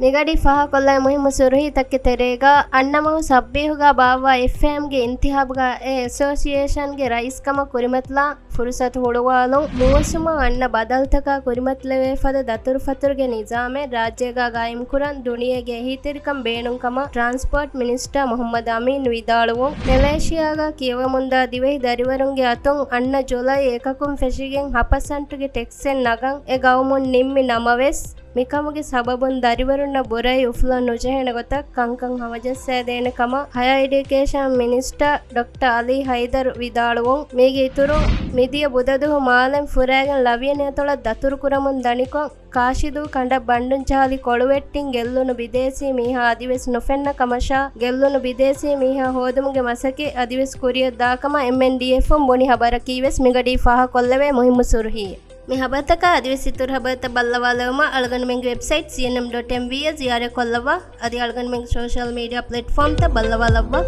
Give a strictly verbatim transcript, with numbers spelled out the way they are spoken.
މިގަޑީ ފާހަގަކޮށްލާ މުހިއްމު ސުރުހީތަކެއް ތެރޭގަ، އަންނަ މަހު ސައްބީހުގަ ބާއްވާ އެފްއޭއެމްގެ އިންތިހާބުގަ އެ އެސޯސިއޭޝަންގެ ރައީސްކަމަށް ކުރިމަތިލާ ފުރުސަތު ހުޅުވާލުން. މޫސުމަށް އަންނަ ބަދަލުތަކާ ކުރިމަތިލެވޭ ފަދަ ދަތުރުފަތުރުގެ ނިޒާމެއް ރާއްޖޭގަ ގާއިމްކުރަން ދުނިޔޭގެ އެހީތެރިކަން ބޭނުންކަމަށް ޓްރާންސްޕޯޓް މިނިސްޓަރ މުހައްމަދު އަމީން ވިދާޅުވުން. މެލޭޝިޔާގަ ކިޔަވަމުންދާ ދިވެހި ދަރިވަރުންގެ އަތުން އަންނަ ޖުލައި އެކަކުން ފެށިގެން ހަ ޕަސެންޓުގެ ޓެކްސެއް ނަގަން އެ ގައުމުން ނިންމި ނަމަވެސް، މިކަމުގެ ސަބަބުން ދަރިވަރުންނަށް ބުރައި އުފުލަން ނުޖެހޭނެ ގޮތަށް ކަންކަން ހަމަޖައްސައިދޭނެ ކަމަށް ހަޔަރ އެޑިއުކޭޝަން މިނިސްޓަރ ޑޮކްޓަރ އަލީ ހައިދަރު ވިދާޅުވުން. މީގެ އިތުރުން، މިދިޔަ ބުދަދުހު މާލެން ފުރާގެން ލަވިޔަނި އަތޮޅަށް ދަތުރުކުރަމުން ދަނިކޮށް، ކާށިދޫ ކަނޑަށް ބަންޑުން ޖަހާލި ކޮޅުވެއްޓިން ގެއްލުނު ބިދޭސީ މީހާ އަދިވެސް ނުފެންނަ ކަމަށާ، ގެއްލުނު ބިދޭސީ މީހާ ހޯދުމުގެ މަސައްކަތް އަދިވެސް ކުރިއަށް ދާކަމަށް އެމްއެންޑީއެފުން ބުނި ހަބަރަކީވެސް މިގަޑީ ފާހަގަކޮށްލެވޭ މުހިއްމު ސުރުހީ. މި ހަބަރުތަކާ އަދިވެސް އިތުރު ހަބަރުތައް ބައްލަވާލައުމަށް އަޅުގަނޑުމެންގެ ވެބްސައިޓް ސީއެންއެމް ޑޮޓް އެމްވީއަށް ޒިޔާރަތް ކޮށްލައްވާ. އަދި އަޅުގަނޑުމެންގެ ސޯޝަލް މީޑިއާ ޕްލެޓްފޯމްތައް ބައްލަވާލައްވާ.